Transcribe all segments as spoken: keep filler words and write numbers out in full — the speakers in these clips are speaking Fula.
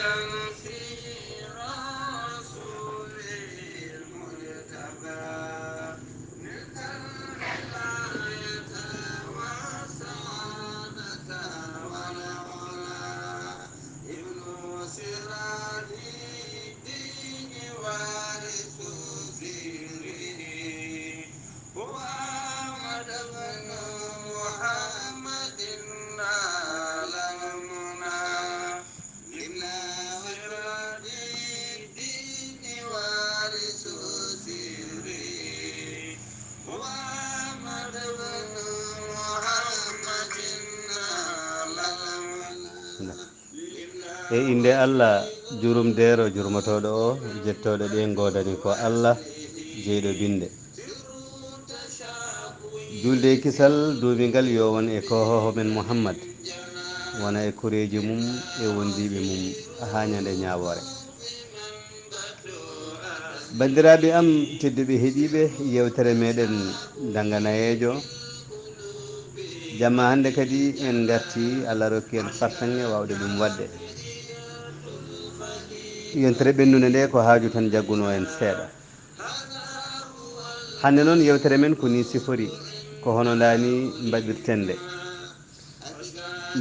في رسول المجتبى نلت الولاية والسعادة والعلا. ابن سراج الدين وارث سره، هو أحمد بن محمد نال المنى. ابن سراج الدين وارث سره، هو أحمد بن محمد نال المنى. E innde Allah, jurumdeero, jurmotooɗo o, jettooɗe ɗe ngoodani ko Allah, jeyɗo binnde. Juulde e kisal duumingal yo won e koohooho men Muhammad, wona e koreeji mum e wondiiɓe mum haa ñande ñaawoore. Banndiraaɓe am tedduɓe heɗiiɓe yeewtere meɗen Dannga Nayeejo, jamma hannde kadi en ngarti, Allah rokki en fartaŋŋe waawde ɗum waɗde. Yontere ɓennunde nde ko haaju tan jaggunoo en seeɗa. Hannde noon yeewtere men ko nii sifori, ko hono ndaa nii mbaɗirten nde.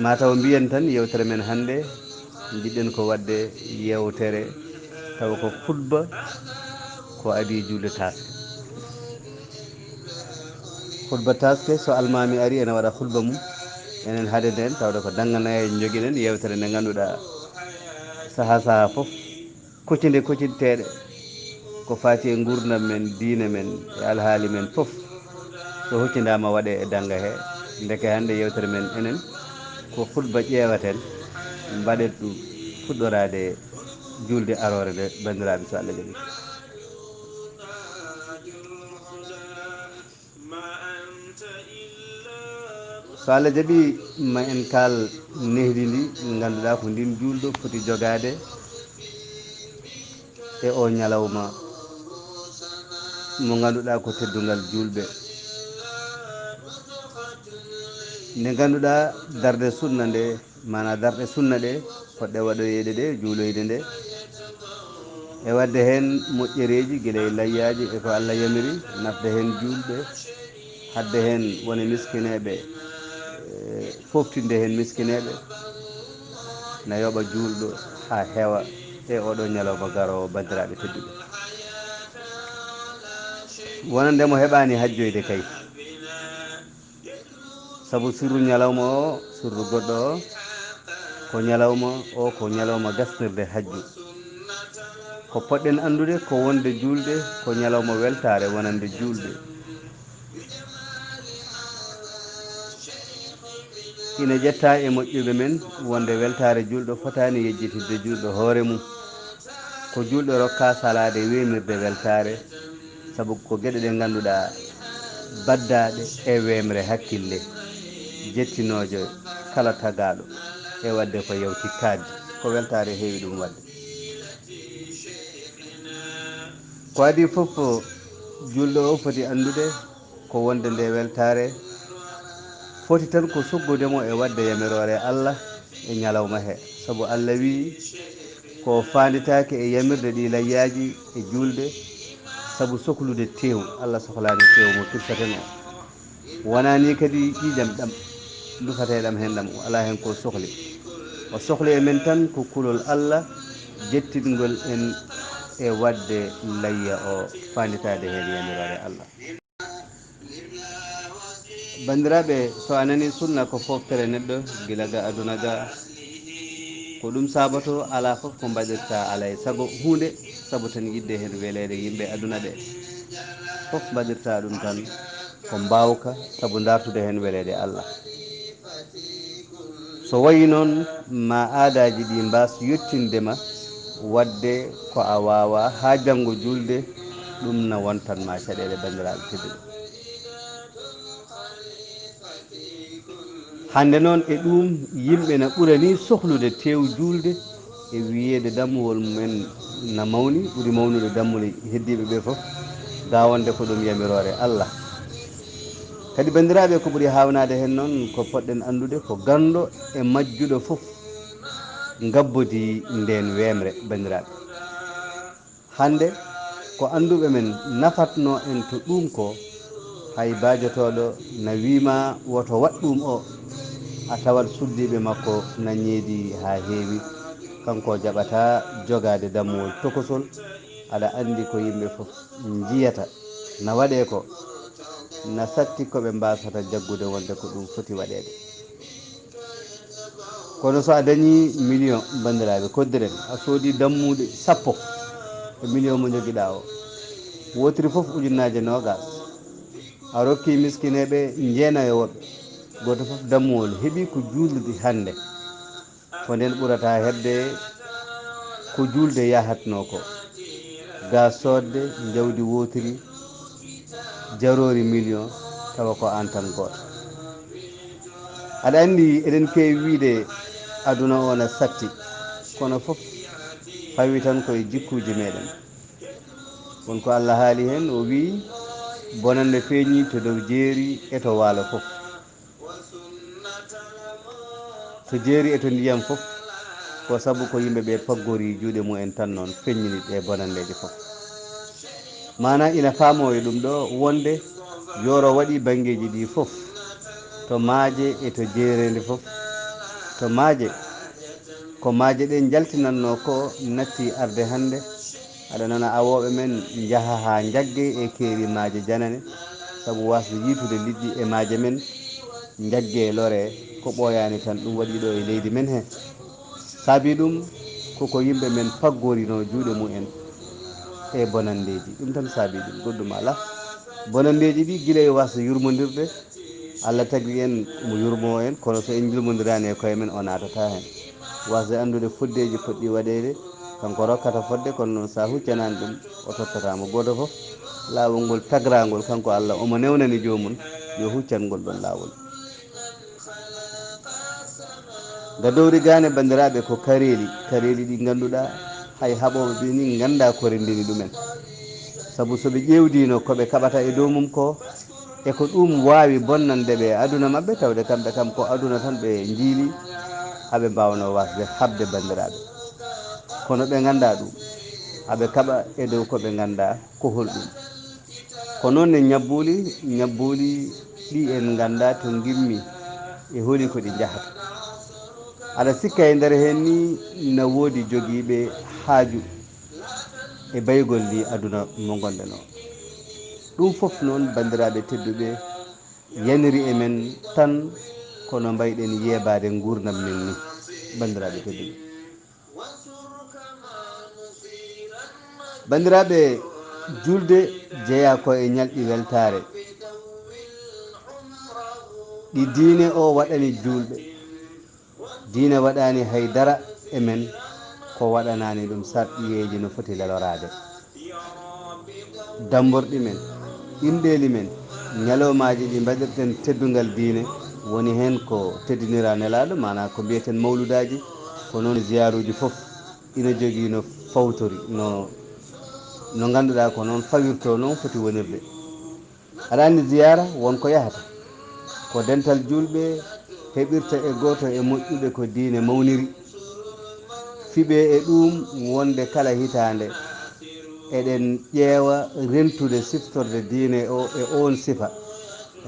Mataw mbiyen tan yeewtere men hannde njiɗɗen ko waɗde yeewtere tawa ko khutba ko adii juulde taaske. Khutba taaske so almaami ari ene waɗa khutba mum, enen hade nden tawde ko Dannga Nayeejo njogiɗen yeewtere nde ngannduɗaa sahaa sahaa fof. Koccinde koccinteeɗe ko faati e nguurndam men, diine men e alhaali men fof so huccindaama waɗee e Dannga he. Ndeke hannde yeewtere men enen ko khutba ƴeewaten, mbaɗen ɗum fuɗɗoraade e juulde aroore nde, banndiraaɓe, so Allah jaɓii. So Allah jaɓii ma en kaal nehdi ndi ngannduɗaa ko ndin juulɗo foti jogaade e o ñalawma mo ngannduɗaa ko teddungal juulɓe. Nde ngannduɗaa darde sunna nde, maanaa darɗe sunna ɗe, fotɗe waɗoyeede ɗe, juuloyde nde, e waɗde heen moƴƴereeji gila e layyaaji e ko Allah yamiri, nafde heen juulɓe, haɗde heen wone miskineeɓe, e, fooftinde heen miskineeɓe, na yoɓa juulɗo haa heewa e oɗo ñalawma garoowo, banndiraaɓe tedduɓe. Wonande mo heɓaani hajjoyde kay. Sabu sirru ñalawma o, sirru goɗɗo o, ko ñalawma o, ko ñalawma gasnirde hajju. Ko poɗɗen anndude ko wonde juulde, ko ñalawma weltaare wonande juulde. Ina ƴettaa e moƴƴuɓe men wonde weltaare juulɗo fotaani yejjitidde juulɗo hoore mum. Ko juulɗo rokkaa salaade weemirde weltaare, sabu ko geɗe ɗe ngannduɗaa baddaaɗe e weemre hakkille, jettinooje kala tagaaɗo e waɗde ko yawti kaaddi, ko weltaare heewi ɗum waɗde. Ko adii fof, juulɗo o foti anndude ko wonde nde weltaare foti tan ko soggude mo e waɗde yamiroore Allah e ñalawma he, sabu Allah wi'i ko o faanditaake e yamirde ɗi layyaaji e juulde, sabu soklude teewu. Allah sohlaani teewu mo kirsaten o. Wonaa nii kadi ƴiiƴam ɗam, lufatee ɗam heen ɗam, o alaa heen ko sohli. O sohli e men tan ko kulol Allah, jettingol en e waɗde layya o, faanditaade heen yamiroore Allah. Banndiraaɓe, so a nanii sunna ko fooftere neɗɗo gila ga aduna ga, ko ɗum saabotoo alaa fof ko mbaɗirtaa alaa e sago huunde, sabu tan yiɗde heen weleede yimɓe aduna ɓe. Fof mbaɗirtaa ɗum tan ko mbaawka, sabu ndaartude heen weleede Allah. So wayi noon, ma aadaaji ɗi mbaas yettinde ma waɗde ko a waawaa haa janngo juulde, ɗum na wontan ma caɗeele, banndiraaɓe tedduɓe. Hannde noon e ɗum, yimɓe na ɓuranii sohlude teew juulde e wiyeede dammuwol mumen na mawni, ɓuri mawnude dammuɗe heddiiɓe ɓe fof, ga wonde ko ɗum yamiroore Allah. Kadi, banndiraaɓe, ko ɓuri haawnaade heen noon, ko poɗɗen anndude ko ganndo e majjuɗo fof. ngabbodii ndeen weemre, banndiraaɓe. Hannde, ko annduɓe men nafatnoo en to ɗuum ko, hay baajotooɗo na wii ma woto waɗ ɗuum o, a tawat suddiiɓe makko na ñeedi haa heewi. Kanko jaɓataa jogaade dammuwol tokosol, aɗa anndi ko yimɓe fof njiyata na waɗee ko, na satti ko ɓe mbaasata jaggude wonde ko ɗum foti waɗeede. Kono so a dañii miliyoŋ, banndiraaɓe, koddiren, a soodii dammuɗe sappo e miliyoŋ mo njogiɗaa o, wootiri fof ujunnaaje noogaas, a rokkii miskineeɓe jeenayo woɓɓe, gooto fof dammuwol heɓii ko juuldi hannde. Ko ndeen ɓurata heɓde ko juulde yahatnoo ko, ga soodde njawdi wootiri jaroori miliyoŋ, tawa ko aan tan gooto. Aɗa anndi, eɗen keewi wiyde aduna o na satti, kono fof fawi tan ko e jikkuuji meɗen. Won ko Allah haali heen, o wii, bonannde feeñii to dow jeeri e to waalo fof. To jeeri e to ndiyam fof, ko sabu ko yimɓe ɓe paggori juuɗe mumen tan noon feññini ɗe bonanndeeje fof. Maana ina faamoo e ɗum ɗo wonde yooro waɗi banngeeji ɗi fof, to maaje e to jeereendi fof. To maaje, ko maaje ɗe njaltinannoo ko natti arde hannde. Aɗa nana awooɓe men njaha haa njagge e keeri maaje janane, sabu waasde yiytude liɗɗi e maaje men, njagge lore, ko ɓooyaani tan ɗum waɗi ɗo e leydi men he. Saabii ɗum, koko yimɓe men paggorinoo juuɗe mumen e bonanndeeji. Ɗum tan saabii ɗum, goɗɗum alaa. Bonanndeeji ɗi, gila e waasde yurmondirde, Allah tagi en, omo yurmoo en, kono so en njurmondiraani e koye men, o naatataa heen. Waasde anndude foddeeji potɗi waɗeede, kanko rokkata fodde, kono noon so a huccanaani ɗum, o tottataa mo. Gooto fof, laawol ngol tagraangol, kanko Allah, omo newnani joomum yo huccan ngol ɗoon laawol. Nga dowri gaane, banndiraaɓe, ko kareeli, kareeli ɗi ngannduɗaa hay haɓooɓe ɓe ni nganndaa ko renndini ɗumen. Sabu so ɓe ƴeewdiino ko ɓe kaɓata e dow mum ko, e ko ɗum waawi bonnande ɓe aduna maɓɓe, tawde kamɓe kam ko aduna tan ɓe njiili, aɓe mbaawnoo waasde haɓde, banndiraaɓe. Kono ɓe nganndaa ɗum, aɓe kaɓa e dow ko ɓe nganndaa ko holɗum. Ko noon ne ñabbuuli, ñabbuuli ɗi en nganndaa to ngimmi e holi ko ɗi njahata. Aɗa sikka e nder heen ni na woodi jogiiɓe haaju e baygol ndi aduna mo ngonɗen o. Ɗum fof noon, banndiraaɓe tedduɓe, yaniri e men tan ko no mbayɗen yeebaade nguurndam men ni, banndiraaɓe tedduɓe. Banndiraaɓe, juulde jeyaa ko e ñalɗi weltaare ɗi diine o waɗani juulɓe. Diine waɗaani hay dara e men ko waɗanaani ɗum sarɗiyeeji no foti leloraade. Dammborɗi men, inɗeeli men, ñalawmaaji ɗi mbaɗirten teddungal diine, woni heen ko teddinira Nelaaɗo, maanaa ko mbiyeten mawludaaji, ko noon ziyaaruuji fof ina jogii no fawtori, no, no ngannduɗaa ko noon fawirtoo, noon foti wonirde. Aɗa anndi ziyaara won ko yahata, ko dental juulɓe heɓirta e gooto e moƴƴuɓe ko diine mawniri. Fiɓee e ɗuum wonde kala hitaande eɗen ƴeewa rentude siftorde diine o e oon sifa,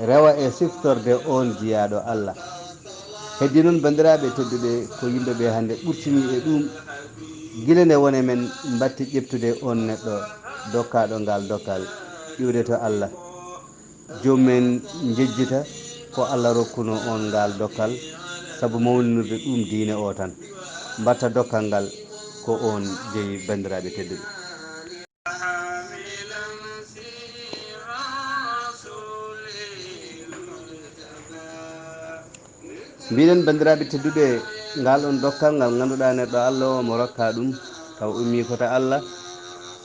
rewa e siftorde oon jiyaaɗo Allah. Heddii noon, banndiraaɓe tedduɓe, ko yimɓe ɓe hannde ɓurtinii e ɗuum, gila nde won e men mbatti ƴeɓtude oon neɗɗo dokkaaɗo ngaal dokkal iwde to Allah. Joom men njejjita ko Allah rokkunoo oon ngaal dokkal, sabu mawnirde ɗum diine o tan. Mbatta dokkal ngal ko oon jeyi, banndiraaɓe tedduɓe. Mbiɗen, banndiraaɓe tedduɓe, ngal ɗoon dokkal ngal ngannduɗaa neɗɗo Allah o mo rokka ɗum, taw ummii ko to Allah,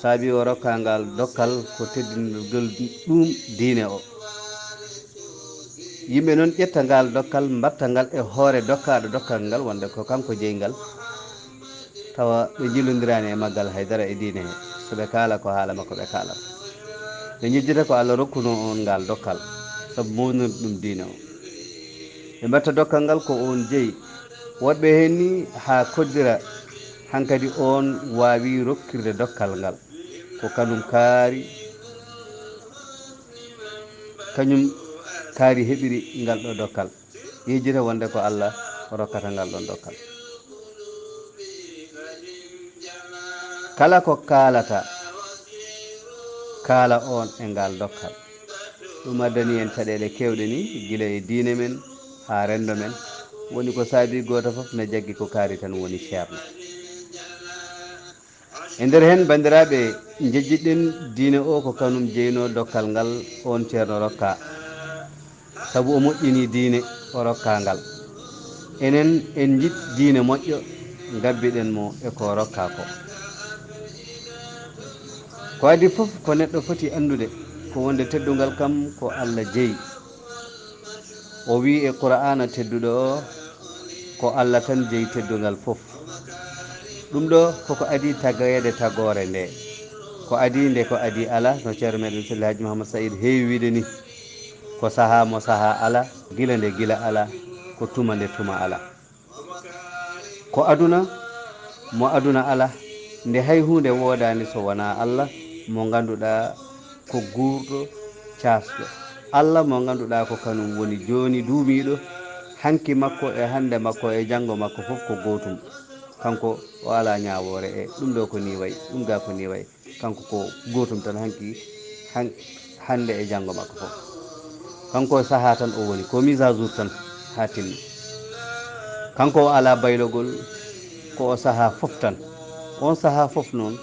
saabi o rokka ngal dokkal ko teddinirgol ɗum diine o. Yimɓe noon ƴetta ngal dokkal, mbatta ngal e hoore dokkaaɗo dokkal ngal, wonde ko kanko jeyi ngal, tawa ɓe njillondiraani e maggal hay dara e diine he. So ɓe kaala, ko haala makko ɓe kaalata. Ɓe njejjita ko Allah rokkunoo on ngal dokkal, sabu mawnirde ɗum diine o. Ɓe mbatta dokkal ngal ko on jeyi, Woɗɓe heen ni haa koddira, hankadi oon waawi rokkirde dokkal ngal. Ko kanum kaari, kañum kaari heɓiri ngal ɗo dokkal. Yejjita wonde ko Allah rokkata ngal ɗon dokkal. Kala ko kaalata, kaala oon e ngal dokkal. Ɗum addani en caɗeele keewɗe ni, gila e diine men haa renndo men. Woni ko saabi gooto fof ne jaggi ko kaari tan woni ceerno. E nder heen, banndiraaɓe, njejjitɗen diine o ko kanum jeynoo dokkal ngal oon ceerno rokka. Sabu o moƴƴini diine o rokka ngal. Enen en njiɗ diine moƴƴo, ngabbiɗen mo e ko rokka ko. Ko adii fof ko neɗɗo foti anndude ko wonde teddungal kam ko Allah jeyi. O wiyi e Qur'aana tedduɗo o, ko Allah tan jeyi teddungal fof. Ɗum ɗo koko adii tageede tagoore nde. Ko adii nde ko adii alaa, no ceerno meɗen Seydi Hajji Muhammad Sa'iid heewi wiide ni, ko sahaa mo sahaa alaa, gila nde gila alaa, ko tuma nde tuma alaa. Ko aduna mo aduna alaa, nde hay huunde woodaani so wonaa Allah mo ngannduɗaa ko guurɗo, caasɗo. Allah mo ngannduɗaa ko kanum woni jooni duumiiɗo, hanki makko e hannde makko e janngo makko fof ko gootum. Kanko o alaa ñaawoore e ɗum ɗo ko nii wayi, ɗum gaa ko nii wayi. Kanko ko gootum tan hanki, han-, hannde e janngo makko fof. Kanko e sahaa tan o woni, ko mise à jour tan haa timmi. Kanko o alaa baylogol, ko o sahaa fof tan. On sahaa fof noon,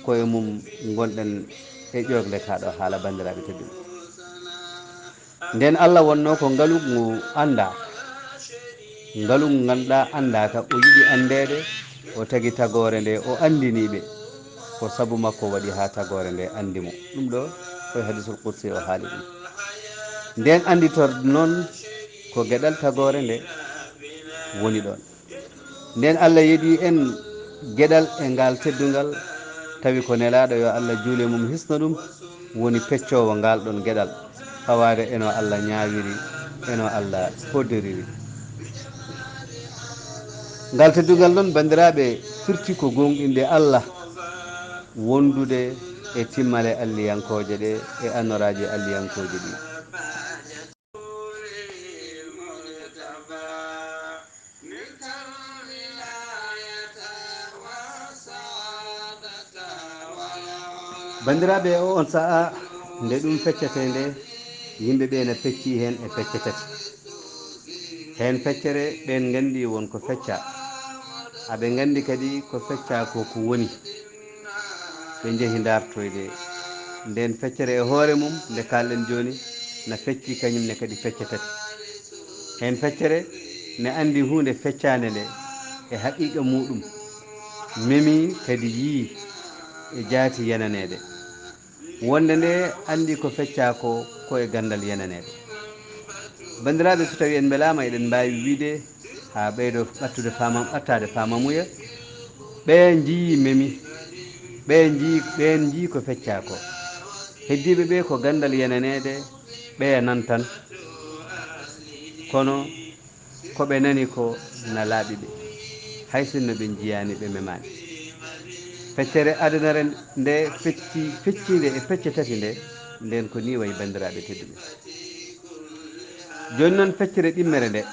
ko e mum ngonɗen e ƴooƴde kaa ɗo haala, banndiraaɓe tedduɓe. Nden Allah wonnoo ko ngalu ngu anndaa, ngalu ngu ngannduɗaa anndaaka, o yiɗi anndeede, o tagi tagoore nde, o anndini ɓe. Ko sabu makko waɗi haa tagoore nde anndi mo. Ɗum ɗo ko e hadisul qudsi o haali ɗum. Nden annditorde noon ko geɗal tagoore nde woni ɗoon. Nden Allah yeɗi en geɗal e ngal teddungal, tawi ko Nelaaɗo, yo Allah juule mum hisno ɗum, woni peccoowo ngal ɗon geɗal, fawaade e no Allah ñaawiri, e no Allah hoddiriri. Ngal teddungal noon, banndiraaɓe, firti ko goongɗinde Allah, wondude e timmale alliyankooje ɗe e annoraaji alliyankooje ɗi. Banndiraaɓe, e o on sa'a nde ɗum feccetee nde, yimɓe ɓe na pecci heen e pecce tati. Heen feccere ɓeen nganndi won ko fecca, aɓe nganndi kadi ko fecca ko ko woni. Ɓe njehi ndaartoyde ndeen feccere e hoore mum, nde kaalɗen jooni, na fecci kañum ne kadi pecce tati. Heen feccere ne anndi huunde feccaande nde e haqiiqa muuɗum, memi kadi yii e jaati yenaneede. Wonde nde anndi ko fecca ko, ko e ganndal yenaneede. Banndiraaɓe, so tawi en mbelaama, eɗen mbaawi wiide, haa ɓeydo ɓattude faamam, ɓattaade faamamuya, ɓe njii memi, ɓe njii, ɓeen njii ko fecca ko. Heddiiɓe ɓe ko ganndal yenaneede, ɓe nan tan. Kono ko ɓe nani ko na laaɓi ɓe, hay sinno ɓe njiyaani, ɓe memaani. Feccere adanere nde fecci, fecciinde e pecce tati nde, nden ko nii wayi, banndiraaɓe tedduɓe. Jooni noon, feccere ɗimmere nde,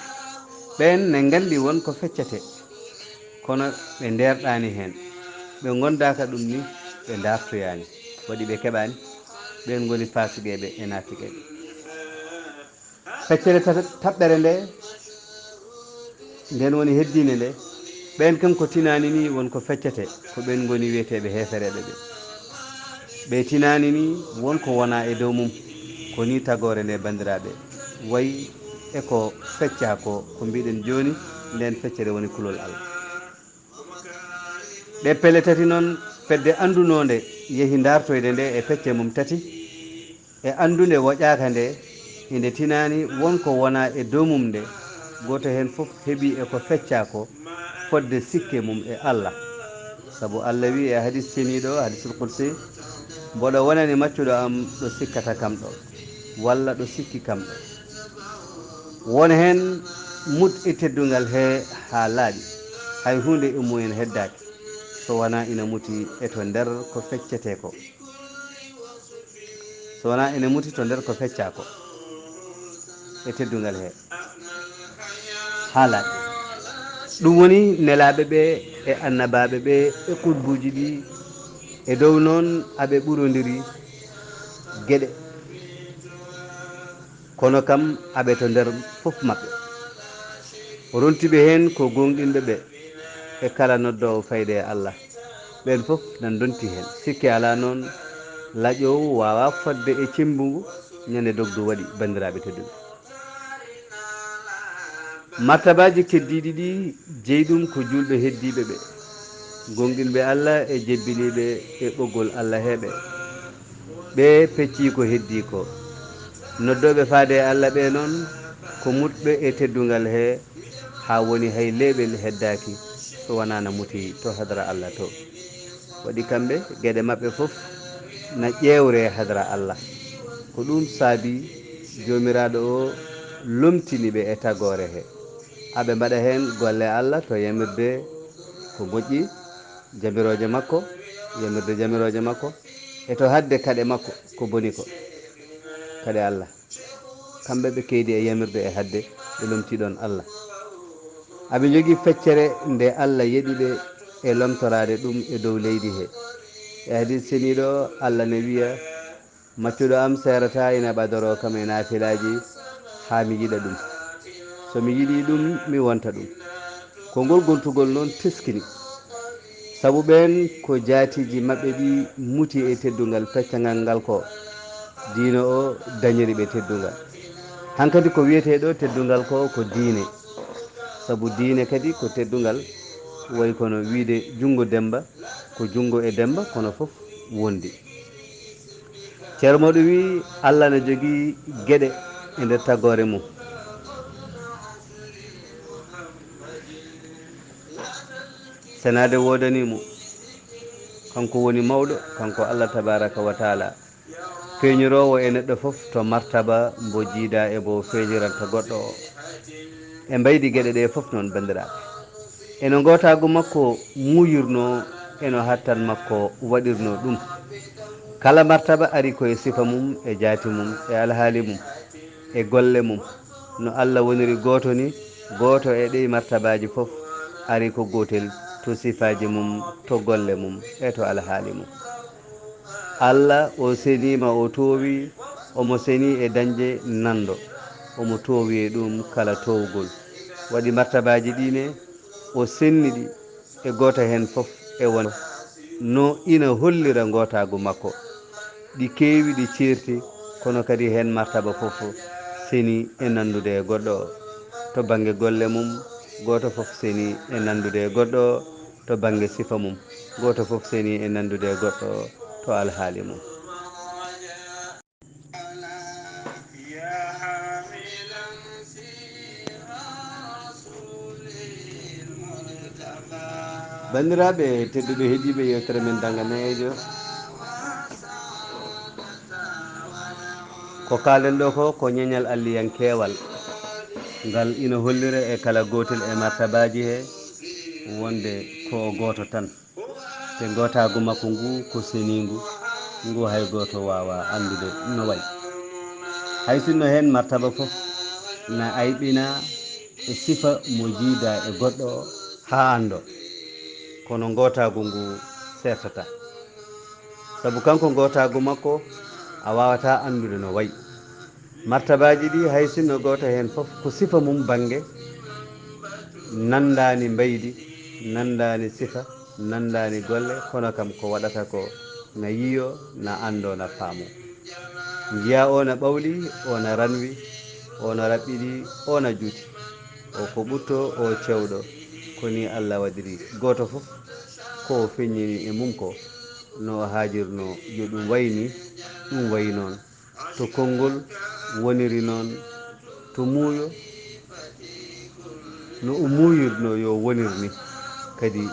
ɓeen ne nganndi won ko feccete, kono ɓe ndeerɗaani heen, ɓe ngondaaka ɗum ni, ɓe ndaartoyaani, waɗi ɓe keɓaani, ɓeen ngoni faasiqeeɓe e naafiqeeɓe. Feccere ta-, taɓɓere nde, nden woni heddiinde nde, ɓeen kam ko tinaani ni won ko feccete, ko ɓeen ngoni wiyeteeɓe heefereeɓe ɓe. Ɓe tinaani ni won ko wona e dow mum, ko ni tagoore nde, banndiraaɓe, wayi e ko fecca ko, ko mbiɗen jooni, nden feccere woni kulol Allah. Ɗe pele tati noon, fedde anndunoonde yehi ndaartoyde nde e pecce mum tati, e anndude woƴaaka nde, inde tinaani won ko wona e dow mum nde, gooto heen fof heɓi e ko fecca ko fodde sikke mum e Allah. Sabu Allah wi'i e hadis ceniiɗo, hadisul qudsi, "Mboɗo wonani maccuɗo am ɗo sikkata kam ɗo, walla ɗo sikki kam ɗo." Won heen Mut e teddungal he haa laaɓi, hay huunde e mumen heddaaki, so wanaa ina muti e to nder ko feccetee ko. So wanaa ina muti to nder ko feccaa ko e teddungal he haa laaɓi. Ɗum woni nelaaɓe ɓe e annabaaɓe ɓe e qutbuuji ɗi, e dow noon aɓe ɓurondiri geɗe. Kono kam aɓe to nder fof maɓɓe. Rontiiɓe heen ko gooŋɗinɓe ɓe e kala noddoowo fayde e Allah. Ɓeen fof na ndonti heen. Sikke alaa noon, laƴoowo waawaa fotde e cemmbu ngu ñande dogdu waɗi, banndiraaɓe tedduɓe. Martabaaji keddiiɗi ɗi jeyi ɗum ko juulɓe heddiiɓe ɓe, gooŋɗinɓe Allah e jebbiniiɓe e ɓoggol Allah he ɓe. Ɓe peccii ko heddii ko. Noddooɓe faade e Allah ɓe noon, ko mutɓe e teddungal he, haa woni hay leeɓel heddaaki so wanaa na muti to hadara Allah to. Waɗi kamɓe, geɗe maɓɓe fof na ƴeewre hadara Allah. Ko ɗum saabi Joomiraaɗo o lomtini ɓe e tagoore he. Aɓe mbaɗa heen golle Allah to yamirde ko moƴƴi, jamirooje makko, yamirde jamirooje makko, e to haɗde kaɗe makko ko boni ko. Kaɗe Allah. Kamɓe ɓe keydi e yamirde e haɗde ɓe lomtii ɗoon Allah. Aɓe njogii feccere nde Allah yeɗi ɓe e lomtoraade ɗum e dow leydi he. E hadiis seniiɗo o, Allah ne wiya, maccuɗo am seerataa ina ɓadoroo kam e naafilaaji haa mi yiɗa ɗum. So mi yiɗii ɗum, mi wonta ɗum. Ko ngol gontugol noon teskini. Sabu ɓeen ko jaatiji maɓɓe ɗi muti e teddungal peccangal ngal ko diine o dañiri ɓe teddungal. Hankadi ko wiyetee ɗo teddungal ko, ko diine. Sabu diine kadi ko teddungal, wayi kono wiyde junngo Demmba, ko junngo e Demmba, kono fof wondi. Ceerno Mawɗo wii, Allah na jogii geɗe e nder tagoore mum. Senaade woodanii mo. Kanko woni mawɗo, kanko Allah tabaaraka wa taala. Feeñiroowo e neɗɗo fof to martaba mbo jiidaa e mbo feeñiranta goɗɗo o. E mbaydi geɗe ɗe fof noon, banndiraaɓe. E no ngootaagu makko muuyirnoo, e no hattan makko waɗirnoo ɗum. Kala martaba ari ko e sifa mum, e jaati mum, e alhaali mum, e golle mum. No Allah woniri gooto ni, gooto e ɗii martabaaji fof ari ko gootel to sifaaji mum, to golle mum, e to alhaali mum. Allah o seniima, o toowi, omo senii e dañde nanndo, omo toowi e ɗum kala toowgol. Waɗi martabaaji ɗi ne, o senni ɗi e gooto heen fof e won no ina hollira ngootaagu makko. Ɗi keewi, ɗi ceerti, kono kadi heen martaba fof senii e nanndude e goɗɗo o. To bannge golle mum, gooto fof senii e nanndude e goɗɗo o, to bannge sifa mum, gooto fof senii e nanndude e goɗɗo o to alhaali mum. Banndiraaɓe tedduɓe heɗiiɓe yeewtere men Dannga Nayeejo, ko kaalen ɗo ko, ko ñeñal alliyankeewal. Ngal ina hollira e kala gootel e martabaaji he wonde ko o gooto tan. Te ngootaagu makko ngu ko seniingu, ngu hay gooto waawaa anndude no wayi. Hay sinno heen martaba fof na ayɓina e sifa mo jiidaa e goɗɗo o haa anndoo, kono ngootaagu ngu seertataa. Sabu kanko ngootaagu makko a waawataa anndude no wayi. Martabaaji ɗi hay sinno gooto heen fof ko sifa mum bannge, nanndaani mbaydi, nanndaani sifa, nanndaani golle, kono kam ko waɗata ko na yiyoo, na anndoo, na faamoo. Njiyaa o na ɓawli, o na ranwi, o na raɓɓiɗi, o na juuti. O ko ɓutto, o cewɗo. Ko nii Allah waɗiri gooto fof ko o feññini e mum ko, no o haajirnoo yo ɗum wayi nii, ɗum wayi noon. To konngol woniri noon, to muuyo no o muuyirnoo yo wonir ni, kadi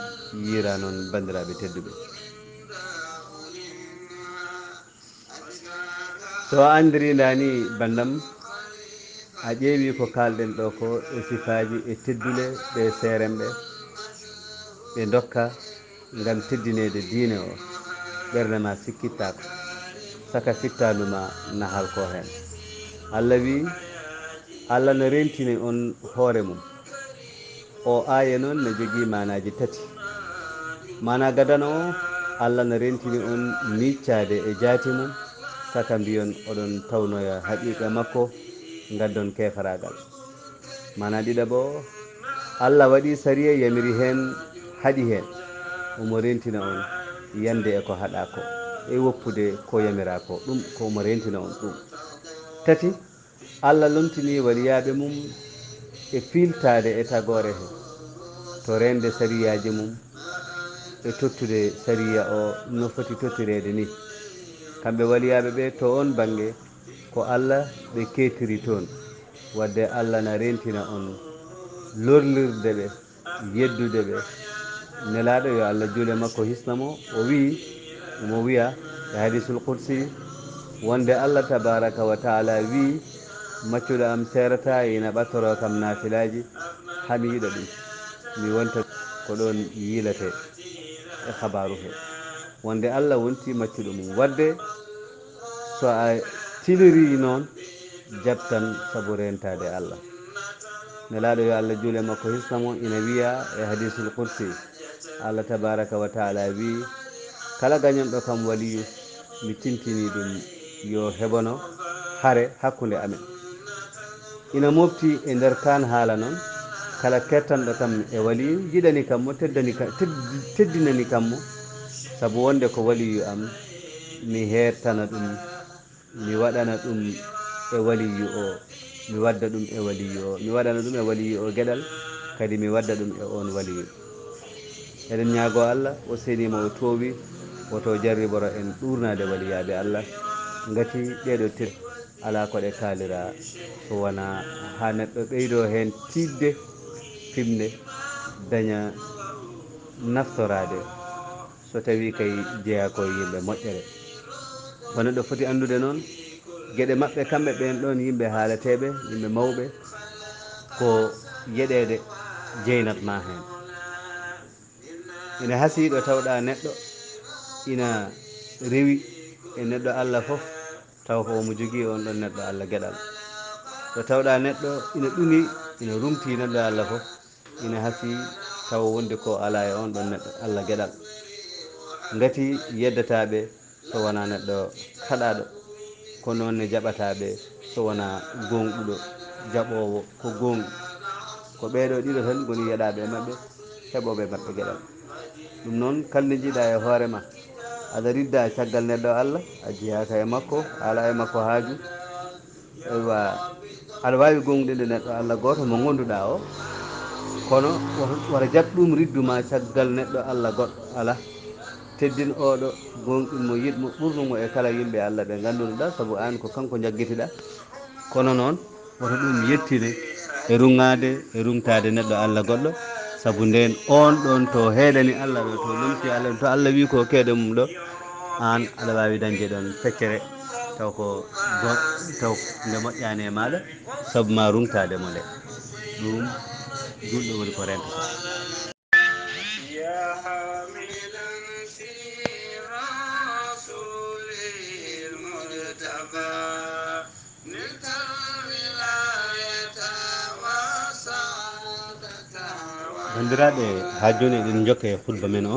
yiira noon banndiraaɓe tedduɓe. So a anndirii ndaa ni banndam, A ƴeewi ko kaalɗen ɗo ko e sifaaji e teddule ɗe seeremɓe ɓe ndokka ngam teddineede diine o, ɓernde ma sikkittaako, saka fittaandu ma na halko heen. Allah wi, Allah na rentini on hoore mum. O aaya noon ne jogii maanaaji tati. Maanaa gadano o, Allah na rentini on miiccaade e jaati mum, saka mbiyon oɗon tawnoya haqiiqa makko, ngaddon keefaraagal. Maanaa ɗiɗaɓo o, Allah waɗi sariya yamiri heen, haɗi heen. Omo rentina on yande e ko haɗaa ko, e woppude ko yamiraa ko, ɗum ko omo rentina on ɗum. Tati, Allah lontini waliyaaɓe mum e fiiltaade e tagoore he, to reende sariyaaji mum e tottude sariya o no foti tottireede ni. Kamɓe waliyaaɓe ɓe to on bannge, ko Allah ɓe keetiri toon, wadde Allah na rentina on lorlirde ɓe, yeddude ɓe. Nelaaɗo yo Allah juule makko hisna mo, o wii, omo wiya e hadisul qudsi, wonde Allah tabaraka wa taala wii, maccuɗo am seerata ina ɓattoroo kam naafilaaji, haa mi yiɗa ɗum, mi wonta ko ɗoon yiiletee e xabaaru he. Wonde Allah wonti maccuɗo mum. Wadde so a tilirii noon, jaɓtan sabu reentaade Allah. Nelaaɗo yo Allah juule makko hisna mo ina wiya e hadisul qudsi, Allah tabaraka wa taala wii, kala gañanɗo kam waliyu, mi tintini ɗum yo heɓano hare hakkunde amen. Ina mofti e nder kaan haala noon, kala kettanɗo kam e waliyu, yiɗani kam mo, teddani ka-, tedd-, teddinani kam mo, sabu wonde ko waliyu am, mi heertana ɗum, mi waɗana ɗum e waliyu o, mi wadda ɗum e waliyu o, mi waɗana ɗum e waliyu o geɗal, kadi mi wadda ɗum e oon waliyu. Eɗen ñaagoo Allah, o seniima, o toowi, woto jarriboro en ɗuurnaade waliyaaɓe Allah, ngati ɗeeɗo tir alaa ko ɗe kaaliraa, so wonaa haa neɗɗo ɓeydoo heen tiiɗde, fiɓnde, daña naftoraade, so tawii kay jeyaa ko e yimɓe moƴƴere. Ko neɗɗo foti anndude noon, geɗe maɓɓe kamɓe ɓeen ɗoon yimɓe haalateeɓe, yimɓe mawɓe, ko yeɗeede jeynat maa heen. Ina hasii ɗo tawɗaa neɗɗo ina rewi e neɗɗo Allah fof, taw ko omo jogii oon ɗoon neɗɗo Allah geɗal. Ɗo tawɗaa neɗɗo ina ɗuni, ina rumtii neɗɗo Allah fof, ina hasii tawa wonde ko alaa e oon ɗoon neɗɗo Allah geɗal. Ngati yeddataa ɓe so wonaa neɗɗo kaɗaaɗo, ko noon ne jaɓataa ɓe so wonaa gooŋɗuɗo, jaɓoowo ko gooŋɗi. Ko ɓeeɗo ɗiɗo tan ngoni yeɗaaɓe e maɓɓe, heɓooɓe e maɓɓe geɗal. Ɗum noon, kala nde njiiɗaa e hoore ma, aɗa ridda caggal neɗɗo Allah, a jeyaaka e makko, a alaa e makko haaju. Eywa, aɗa waawi gooŋɗinde neɗɗo Allah gooto mo ngonduɗaa o, kono wata, wata jaɓ ɗum riddu ma caggal neɗɗo Allah goɗɗo. Alaa. Teddin oɗo, gooŋɗin mo, yiɗ mo, ɓurnu mo e kala yimɓe Allah ɓe nganndunoɗaa, sabu aan ko kanko njaggitiɗaa. Kono noon, woto ɗum yettine e ruŋaade e ruŋtaade neɗɗo Allah goɗɗo, sabu ndeen oon ɗoon to heedani Allah ɗo, to lomti Allah ɗo, to Allah wii ko keede mum ɗo, aan aɗa waawi dañde ɗoon feccere, taw ko go-, taw nde moƴƴaani e maaɗa, sabu ma ruŋtaade mo nde. Ɗum juulɗo woni ko reentata. Banndiraaɓe, haa jooni eɗen njokka e khutba men o.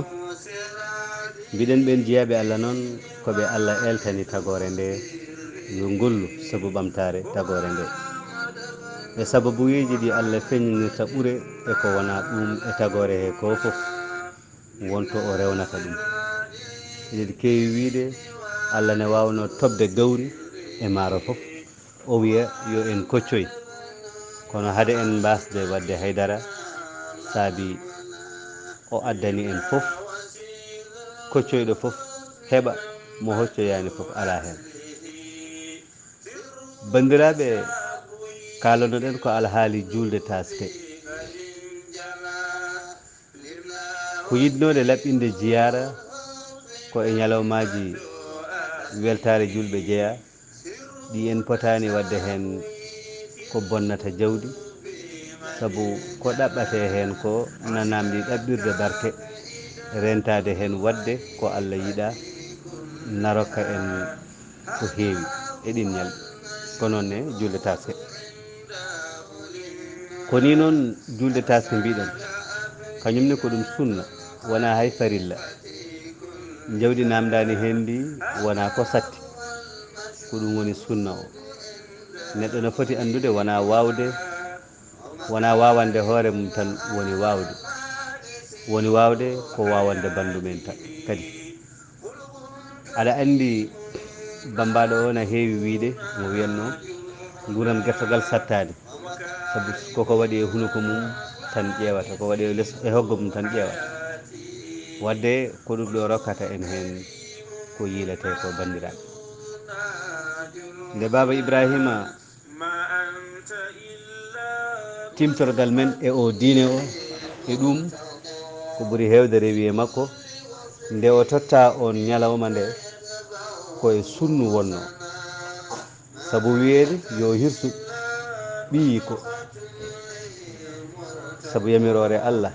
Mbiɗen ɓeen jiyaaɓe Allah noon, ko ɓe Allah eeltani tagoore nde, yo ngollu sabu ɓamtaare tagoore nde. E sababuyeeji ɗi Allah feññinirta ɓure e ko wonaa ɗuum e tagoore he ko fof, won to o rewnata ɗum. Eɗen keewi wiyde, Allah ne waawnoo toɓde gawri e maaro fof, o wiya, yo en koccoy. Kono hade en mbaasde waɗde hay dara, saabi o addani en fof, koccoyɗo fof heɓa, mo hoccoyaani fof alaa heen. Banndiraaɓe, kaalanoɗen ko alhaali juulde taaske. Ko yiɗnoode laɓɓinde jiyaara ko e ñalawmaaji weltaare juulɓe jeyaa, ɗi en potaani waɗde heen ko bonnata jawdi, sabu ko ɗaɓɓatee heen ko na naamndi ɗaɓɓirde barke, reentaade heen waɗde ko Alla yiɗaa, na rokka en ko heewi e ɗiin ñalɗi. Ko noon ne juulde taaske. Ko nii noon juulde taaske mbiɗen, kañum ne ko ɗum sunna, wonaa hay farilla. Jawdi naamndaani heen ndi wonaa ko satti, ko ɗum woni sunna o. Neɗɗo no foti anndude wonaa waawde, wonaa waawande hoore mum tan woni waawde. Woni waawde ko waawande banndum en ta-, kadi. Aɗa anndi bammbaaɗo o na heewi wiyde, mo wiyatnoo, nguurndam gertogal sattaani. Sabu koko waɗi e hunuko mum tan ƴeewata, ko waɗi e les, e hoggo mum tan ƴeewata. Waɗde ko ɗum ɗo rokkata en heen ko yiiletee ko, banndiraaɓe. Nde Baaba Ibraahiima timtorgal men e o diine o, e ɗum ko ɓuri heewde rewi e makko, nde o totta on ñalawma nde, ko e sunnu wonno. Sabu wiyeede yo hirsu ɓiyiiko, sabu yamiroore Alla.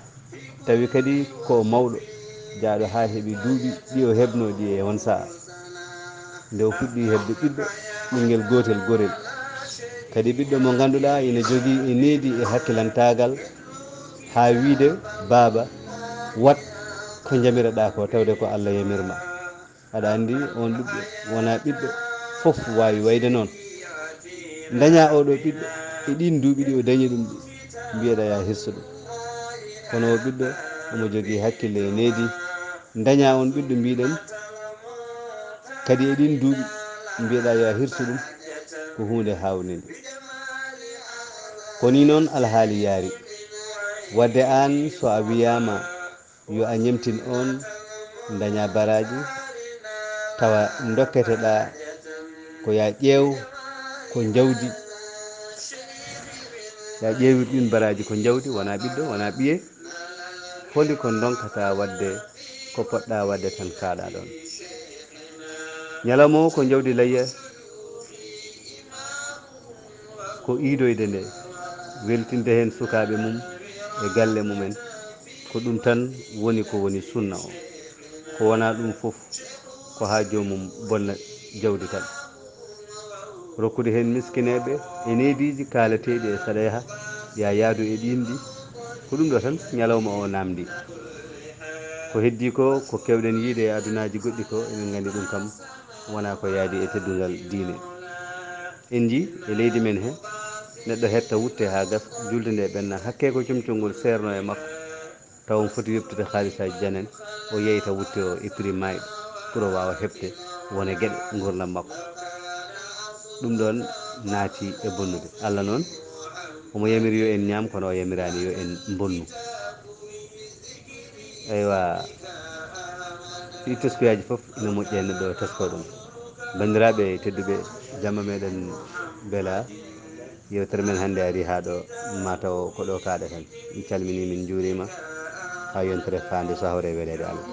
Tawi kadi ko o mawɗo, jaaɗo haa heɓi duuɓi ɗi o heɓnoo ɗi e oon sa'a. Nde o fuɗɗii heɓde ɓiɗɗo, ɓinngel gootel gorel. Kadi ɓiɗɗo mo ngannduɗaa ina jogii e needi e hakkilantaagal, haa wiyde, "Baaba, waɗ ko njamiroɗaa ko, tawde ko Alla yamirma." Aɗa anndi, oon ɓiɗɗo wonaa ɓiɗɗo fof waawi wayde noon. Ndañaa oo ɗoo ɓiɗɗo e ɗiin duuɓi ɗi o dañi ɗum ɗi, mbiyeɗaa yo a hirsu ɗum. Kono oo ɓiɗɗo omo jogii hakkille e needi. Ndañaa oon ɓiɗɗo mbiɗen kadi e ɗiin duuɓi, mbiyeɗaa yo a hirsu ɗum, ko huunde haawnde. Ko nii noon alhaali yaari. Waɗde aan so a wiyaama yo a ñemtin oon, ndañaa baraaji, tawa ndokketeɗaa ko yo a ƴeew ko njawdi, yo a ƴeewir ɗiin baraaji ko njawdi, wonaa ɓiɗɗo, wonaa ɓiye. Holi ko ndonkataa waɗde, ko poɗɗaa waɗde tan kaaɗaa ɗoon. Ñalawma o ko njawdi layya, ko iidoyde nde, weltinde heen sukaaɓe mum e galle mumen. Ko ɗum tan woni ko woni sunna o. Ko wonaa ɗum fof, ko haa joomum bonna jawdi tan. Rokkude heen miskineeɓe e neediiji kaalateeɗi e saɗeeha, yo a yaadu e ɗiin ɗi. Ko ɗum ɗo tan ñalawma o naamndi. Ko heddii ko, ko keewɗen yiyde e adunaaji goɗɗi ko, emin nganndi ɗum kam wonaa ko yaadi e teddungal diine. En njii e leydi men he, neɗɗo hetta wutte haa gasa, julde nde ɓenna, hakkee ko comcol ngol seernoo e makko, tawa omo foti yoɓtude haalisaaji janen, o yeyta wutte o e prix maayɗo pour o waawa heɓde wone geɗe nguurndam makko. Ɗum ɗoon naati e bonnude. Alla noon, omo yamiri yo en ñaam, kono o yamiraani yo en mbonnu. Eywa, ɗi teskuyaaji fof ina moƴƴi e neɗɗo o tesko ɗum. Banndiraaɓe tedduɓe, jamma meɗen mbela. Yewtere men hannde arii haa ɗo, mataw ko ɗo kaaɗaten. Min calminii, min njuuriima. Haa yontere faande, sahore e weleede Allah.